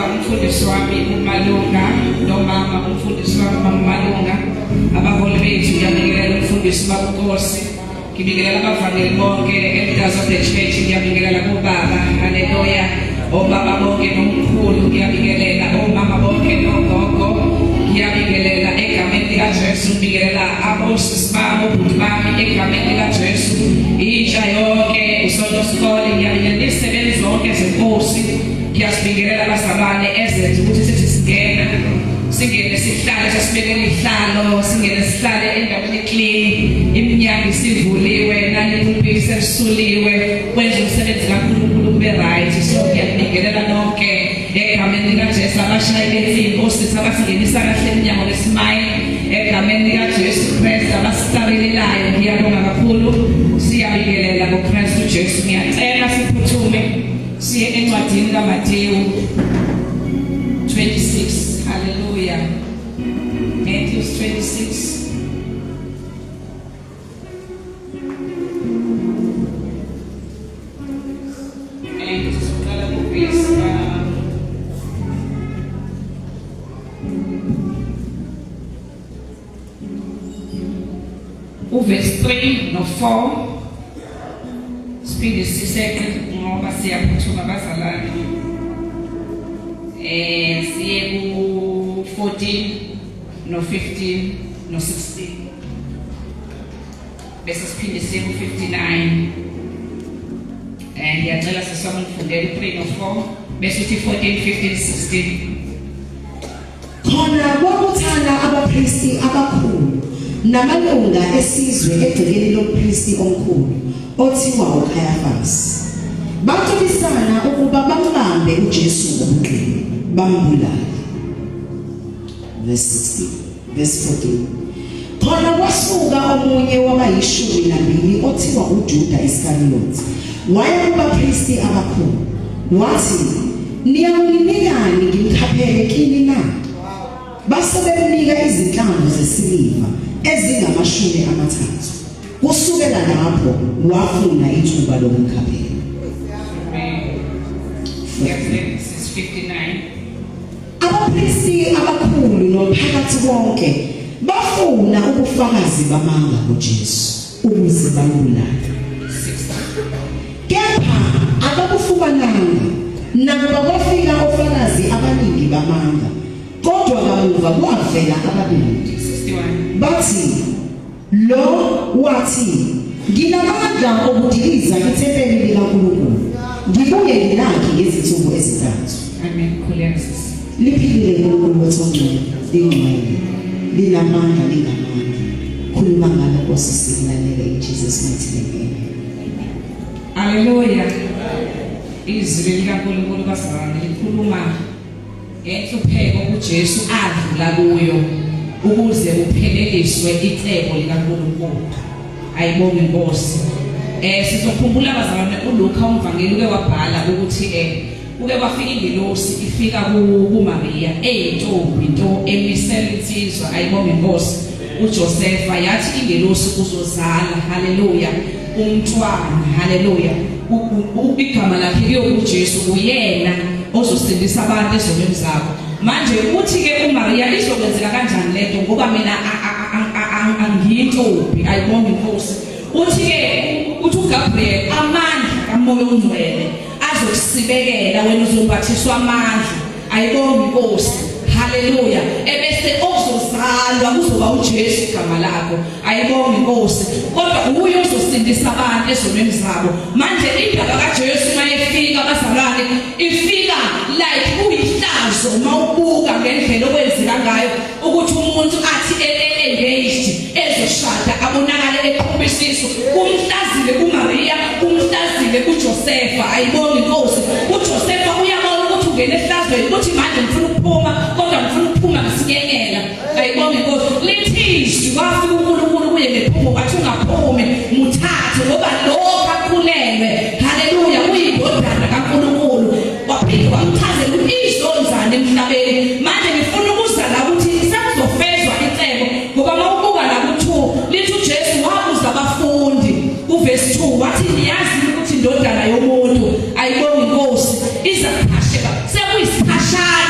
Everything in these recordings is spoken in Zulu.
Ubaba umfundisi wami uMalunga nomama umfundisi wami uMalunga, abaholi bethu, ngiyabingelela umfundisi babukosi, ngibingelela abavangeli bonke, elders of the church, ngiyabingelela kubaba, haleluya, obaba bonke nomkhulu, ngiyabingelela omama bonke nogogo, ngiyabingelela egameni likaJesu, ngibingelela abosisi bami, obhuti bami egameni likaJesu, intsha yonke, usonto sikole, ngiyabingelela izisebenzi zonke zenkosi. Ngiyasibingelela bazalwane ezenza ukuthi sithi singena singene sihlale sesibekele ihlalo, singene sihlale endaweni clean, iminyango isivuliwe, nani pulpit selisuliwe, kwenza umsebenzi kaNkulunkulu kube right. So ngiyakubingelela nonke egameni likaJesu, abashayi bensimbi, osisi abasingenisa kahle eminyango ngesmile egameni likaJesu Kristu, abasihlabelelayo, ngiyabonga kakhulu. Siyabingelela ngoKristu Jesu. Ngiyacela siphuthume siye encwadini kaMateyu 26. Haleluya. Matthew 26. And sizoqala kuvesi Uvesi 3 no 4, siphinde siseqe ngoba siyaphuthuma bazalwane, siye ku 14 no 15 no 16, bese siphinde siye ku 59. Ngiyacela sisoma ngifundele 3 no 4, bese uthi 14 15 16. Khona kwabuthana abapristi abakhulu namalunga esizwe egcekeni lompristi omkhulu othiwa uKhayafasi. Bacebisana ukuba bambambe uJesu ngobuqili, bambulale. Verse 16, verse 14. Khona kwasuka omunye wabayishumi nambili othiwa uJuda Iskariyothi, waya kubapristi abakhulu, wathi, Niyakunginikani ngimkhaphele kini na? Base bemnika izinhlamvu zesiliva ezingama-30. Kusukela lapho wafuna ithuba lokumkhaphela. Amen. 59. Abapristi abakhulu nomphakathi wonke bafuna ubufakazi bamanga ngoJesu ukuze bambulale. Kepha ababufumananga, nakuba kwafika ofakazi abaningi bamanga, kodwa kamuva kwavela ababili. 61. Bathi, Lo wathi, Nginamandla okudiliza ithempeli likaNkulunkulu, ngibuye ngilakhe ngezinsuku ezintathu. Amen. Khuleka sisi. Liphilile uNkulunkulu wethu ongcwele, lingcwele, linamandla, lingamandla. Khuluma ngalo Nkosi, sikulalele in Jesus mighty name. Amen. Haleluya. Izwi likaNkulunkulu bazalwane likhuluma ngenhlupheko uJesu adlula kuyo ukuze kupheleliswe icebo likaNkulunkulu. Ayibonge inkosi. Sizokhumbula bazalwane, uLuka umvangeli uke wabhala ukuthi kuke kwafika ingelosi ifika kuMaria eyintombi nto emisela insizwa, ayibonge inkosi, uJosefa, yathi ingelosi uzozala, haleluya, umntwana, haleluya, igama lakhe kuyokuJesu, uyena ozosindisa abantu ezonweni zabo. Manje uthi ke uMaria, izokwenzeka kanjani lento ngoba mina angiyintombi? Ayibonge inkosi. Uthi ke, uthi uGabriel, amandla kaMoya oNgcwele azokusibekela wena, uzombathiswa amandla. Ayibonge inkosi, haleluya. Ebese ozozalwa kuzoba uJesu igama lakho. Ayibonge inkosi, kodwa uye ozosindisa abantu ezonweni zabo. Manje indaba kaJesu mayefika bazalwane, ifika like kuyihlazo mawubuka ngendlela okwenzeka ngayo ukuthi umuntu athi engaged ezoshada abonakale eqhuba isisu. Kumhlazile kuMaria, kumhlazile kuJosefa. Ayibonge inkosi. UJosefa uyabona ukuthi ungena ehlazweni, ukuthi manje ngifuna ukuphuma, kodwa ngifuna ukuphuma ngisinyenyela. Ayibonge inkosi. Lithizwi kwafika uNkulunkulu kuye ngephupho, wathi ungaphumi, muthathe ngoba lokho akhulelwe, haleluya, uyindodana kaNkulunkulu. Waphinde wamchazela ukuthi izonzani emhlabeni. Manje ngifuna ukuza la ukuthi sekuzofezwa icebo, ngoba mawubuka la ku-2 lithi uJesu wabuza abafundi kuvesi 2, wathi niyazi ukuthi indodana yomuntu, ayibonge inkosi, iza kuphasheka. Sekuyisikhashana.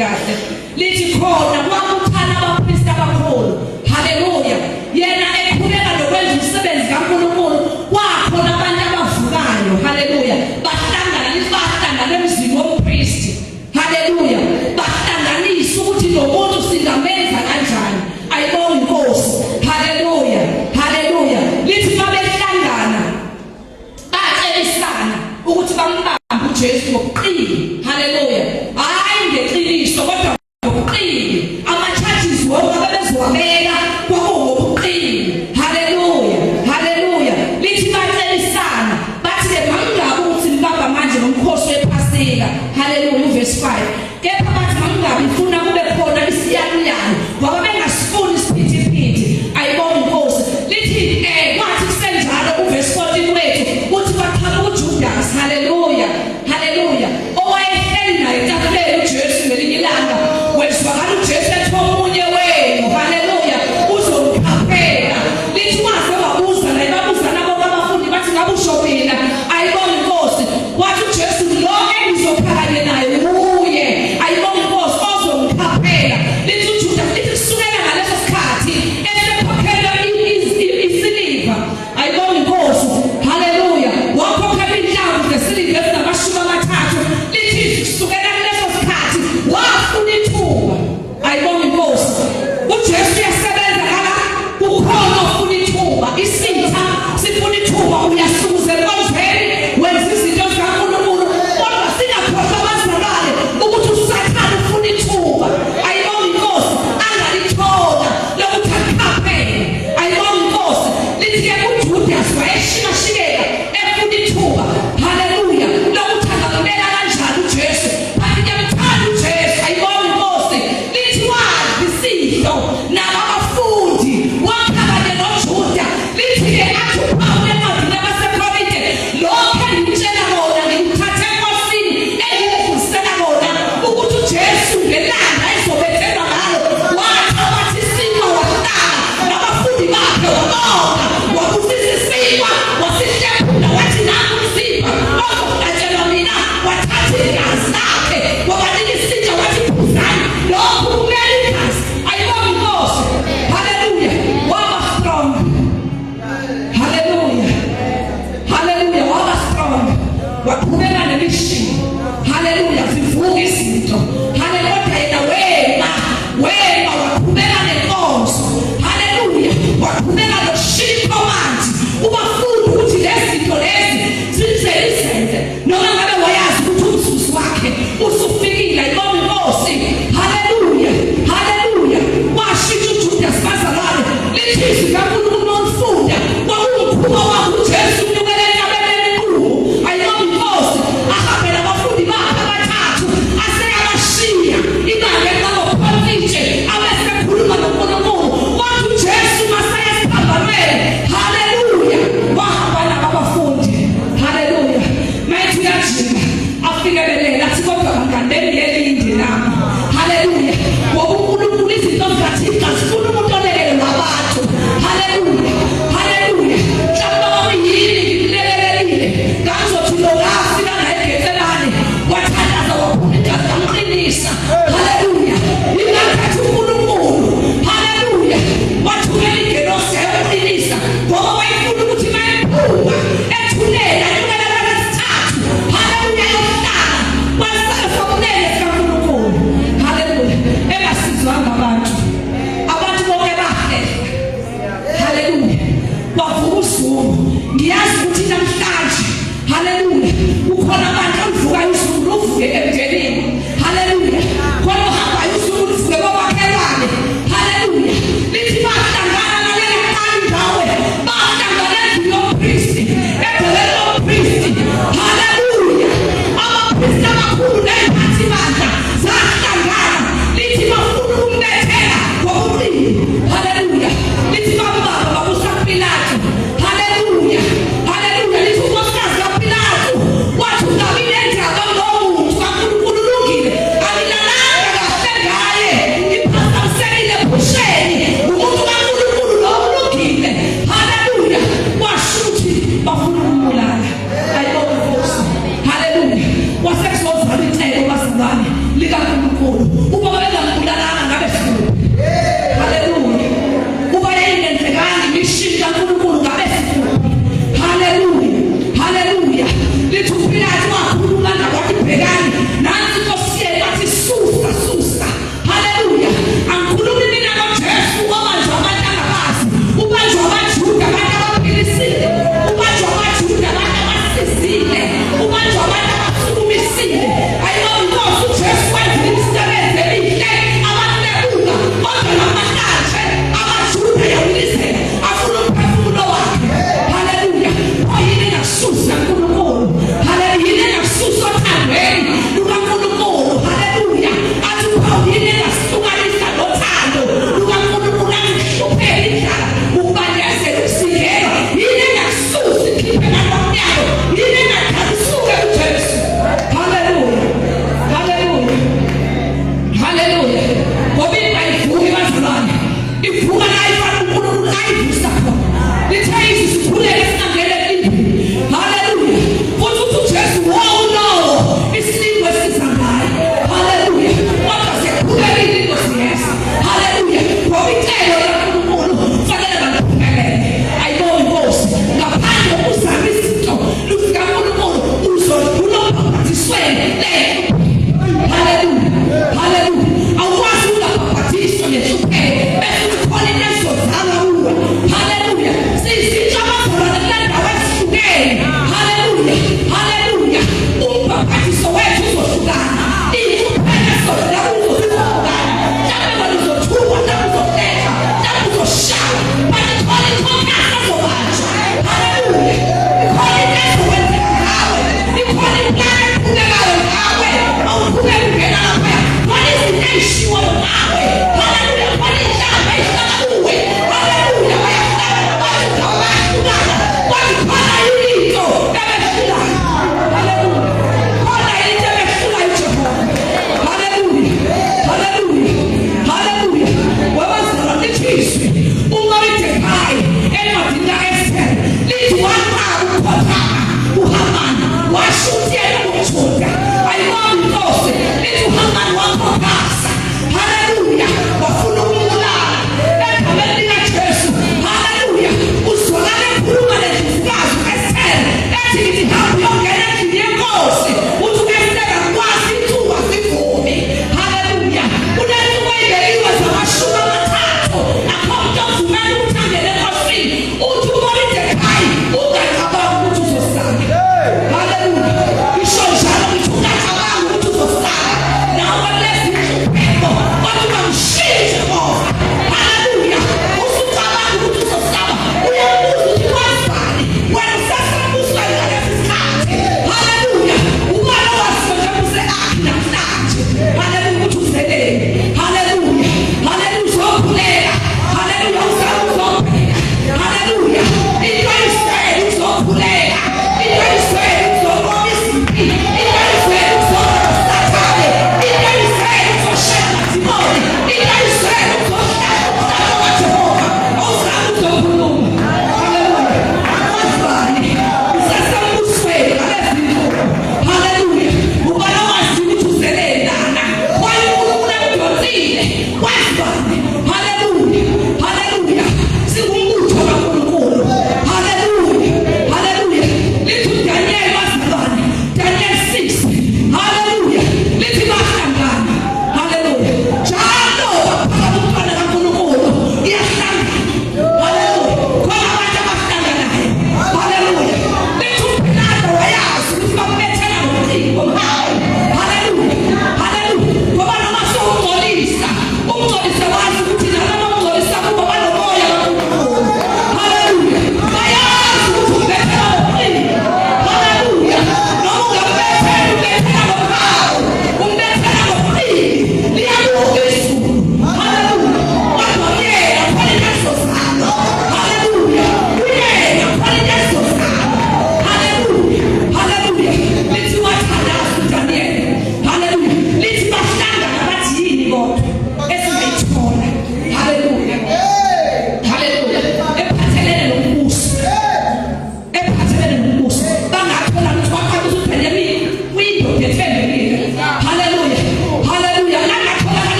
kahle. Lithi khona kwabuthana abapristi abakhulu. Haleluya. Yena eqhubeka nokwenza umsebenzi kaNkulunkulu kwakhona abantu abavukayo. Haleluya. Bahlangana bahlangana emzini wompristi. Haleluya. Bahlanganisa ukuthi lo muntu singamenza kanjani. Ayibonge inkosi. Haleluya. Haleluya. Lithi babehlangana bacelisana ukuthi bambambe uJesu ngobuqili. Haleluya. Hayi ngeqiniso kodwa ngobuqili. Ama charges wonke abebezowabeka kwakungobuqili. Haleluya. Haleluya. Lithi bacelisana bathi ke mangingabi ukuthi nibamba manje ngomkhosi wePhasika. Haleluya uverse 5. Kepha bathi mangingabi funa kube khona isiyaluyalu ngoba bengasifuni isiphithiphithi. Ayibonga inkosi. Lithi eh kwathi kusenjalo uverse 14 wethu uthi kwaqhamuka uJudas. Haleluya. Haleluya. Owayehleli naye etafuleni uJesu ngelinye ilanga wezwakala uJesu ethi omunye wenu. Haleluya. Uzomkhaphela. Lithi waze wabuza naye babuza nabo abafundi bathi ngabe usho mina. Ayibonga inkosi. Wathi uJesu lo engizophakanye naye uye.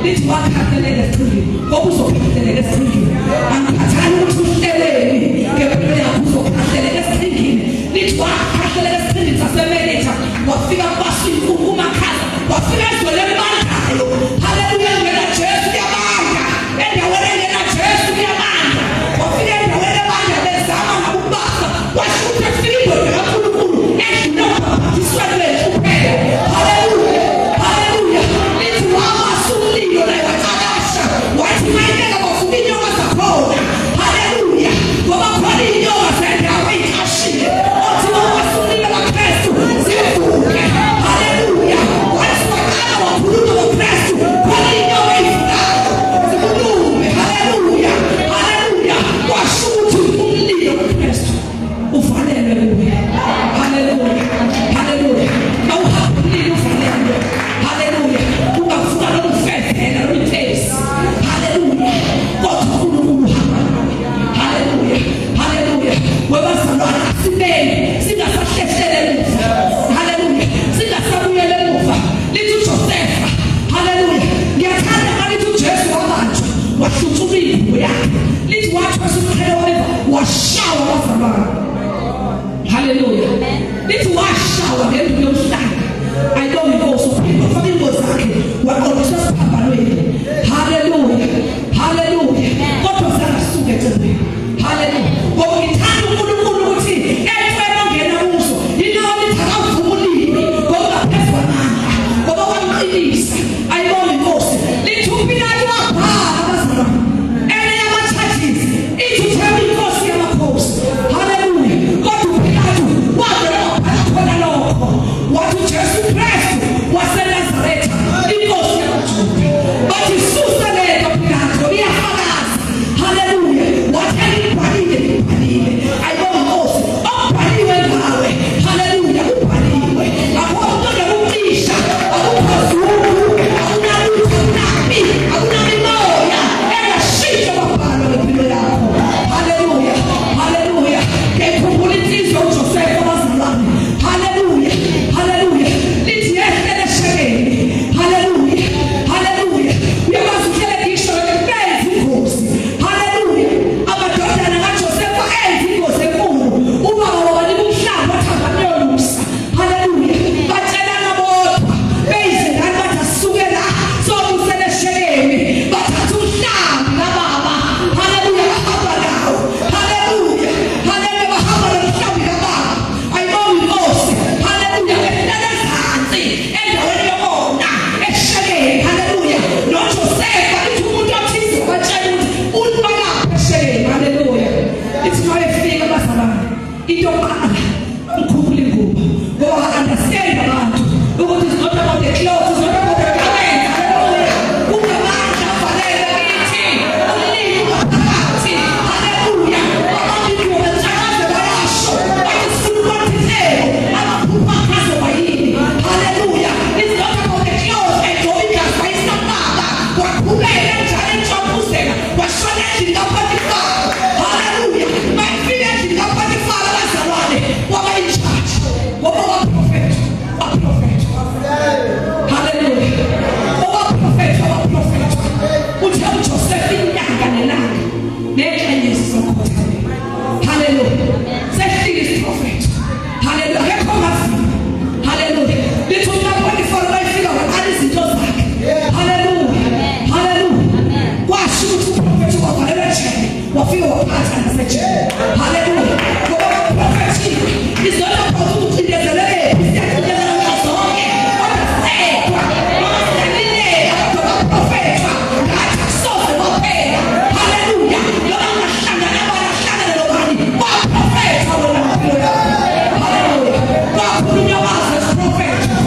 Lithi wakhahleleka esiqhingini, ngoba uzokhahleleka esiqhingini. Angikhathali ukuthi uhleleni ngempilo yakho, uzokhahleleka esiqhingini. Lithi wakhahleleka esiqhingini saseMelitha, wafika kwasinkulu kumakhaza, wafika ezweni elibandayo. Haleluya, ngena Jesu kuyabanda. Endaweni engena Jesu kuyabanda. Wafika endaweni ebanda bezama ngakubasa, kwasho ukuthi efika indoda kaNkulunkulu edlule ubhaphatisweni lwenhlupheko. Haleluya, haleluya. Lithi wabasa umlilo naye wacakasha, wathi mayibeka bavuka inyoka zakhona. Haleluya, ngoba khona iy'nyoka zendawo ey'cashile, othi wabasa umlilo kaKristu zivuke. Haleluya, wathi waqala wakhuluma ngoKristu, khona iy'nyoka ey'vukayo zikulume. Haleluya, haleluya. Kwasho ukuthi umlilo kaKristu uvalelwe kuye. Haleluya, haleluya. Awuhambe umlilo uvalelwe. Haleluya, ungavuka noma ufevela noma imfesi. Haleluya, kodwa uNkulunkulu uhamba nawe. Haleluya, haleluya. Webazalwane, asibeni singasahlehlele emuva. Haleluya, singasabuyele emuva. Lithi uJosefa, haleluya, ngiyathanda malithi uJesu wabanjwa, wahlutshulwa ingubo yakhe. Lithi wathwesa umqhele wameva, washawa bazalwane. Haleluya, lithi washawa ngenduku yomhlanga. Ayibonge inkosi, uphinde wafaka ingubo zakhe, waqondiswa esiphambanweni. Haleluya, haleluya. Kodwa sangasuka ecebweni. Haleluya, ngoba ngithanda uNkulunkulu ukuthi entweni ongena kuzo yindawo lithi akavuma ulimi ngoba phezu kwamandla, ngoba wamqinisa. Ayibonge inkosi. Lithi uPilatu wabhala abazalwane enye yama-charges ithi uthemba inkosi yamakhosi. Haleluya, kodwa uPilatu wavele wabhala khona lokho, wathi uJesu Kristu waseNazaretha, inkosi yamaJuda. Bathi susa lento Pilatu, ngoba iyafakaza. Haleluya, wathi angibhalile, ngibhalile. Ayibonge inkosi, okubhaliwe ngawe, haleluya, kubhaliwe. Akukho umuntu ongakucisha, akukho zungu, akunalutho, akunapi, akunamimoya engashintsha kwabhalwa ngempilo yakho. Haleluya, haleluya. Ngikhumbula insizwa uJosefa abazalwane. Haleluya, haleluya. Lithi yehlele eshekeni. Haleluya, haleluya. Uyabazi uhlele ngisho benza ingozi. Haleluya, amadodana kaJosefa enza ingozi enkulu. Ubaba wabanika umhlaba, wathi abamyolusa. Haleluya, batshelana bodwa beyizingane, bathi asisuke la sobusele eshekeni. Bathatha umhlambi kababa. Haleluya, bahamba nawo. Haleluya, haleluya, bahamba nomhlambi kababa. Ayibonge inkosi. Haleluya, behlala ezansi endaweni yokona eshekeni. Haleluya, noJosefa lithi umuntu othize wabatshela ukuthi ulibalapha eshekeni. Haleluya, ithi uma befika abazalwane, into yokuqala umkhuphula ingubo, ngoba understand abantu ukuthi it's not about the clothes, it's not about the garment. Haleluya, kungamandla avalele kithi, umlilo ungaphakathi. Haleluya, abantu ingubo betshakaze bayasho, bathi sifuna ukwathitheko amaphupho akhe azoba yini. Haleluya, it's not about the clothes. Egcoba igazi wayisababa, waqhubeka njalo entshwaphuzela, washona endlini kaPotifaro. Haleluya, bayifika endlini kaPotifaro abazalwane, waba in charge ngoba waprofetha, waprofetha. Haleluya, owaprofetha, waprofetha. Uthe uJoseph inyanga nelanga ney'nkanyezi zomkhothamela. Haleluya, sehlile isiprofetho. Haleluya, akekho ongaziyo. Haleluya, lithi umkaPotifaro bayifika waqala izinto zakhe. Haleluya, haleluya. Kwasho ukuthi uprofethi wavalelwa ejele, wafika waphatha nasejele. Haleluya, ngoba baprofethiwe. Is not about ukucindezelekephi, siyacindezeleka zonke, kodwa sedwa noma singalileka, kodwa baprofethwa ngathi akusoze kwaphela. Haleluya, noma ungahlangana abantu ahlangane nobani, baprofethwa wena ngempilo yakho. Haleluya, kwakhulunywa amazwi esiprofetho.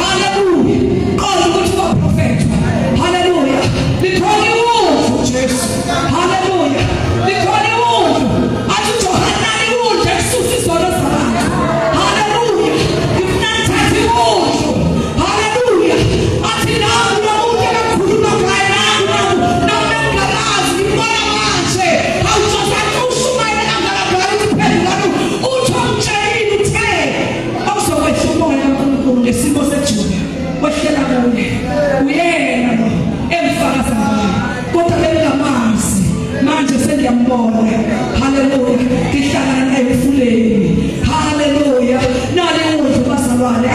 Haleluya, qonda ukuthi waprofethwa. Haleluya, likhona iwundlu Jesu. Haleluya, likhona iwundlu. Athi uJohane iwundlu ekususa izono zabantu. Haleluya, ngifuna ngithathe iwundlu. Haleluya, athi nangu lo muntu akakhuluma ngaye, nangu, nangu, nami ngingamazi, ngimbona manje. Awujosana ushumayele kangaka ngayo, uthi phendulani, uthi omtshelile, uthe awuzokwehla umoya kaNkulunkulu ngesimo sejuda, wehlela kuye. Uyena lo. Sengiyambona. Haleluya. Ngihlangana naye emfuleni. Haleluya. Nali udlu bazalwane.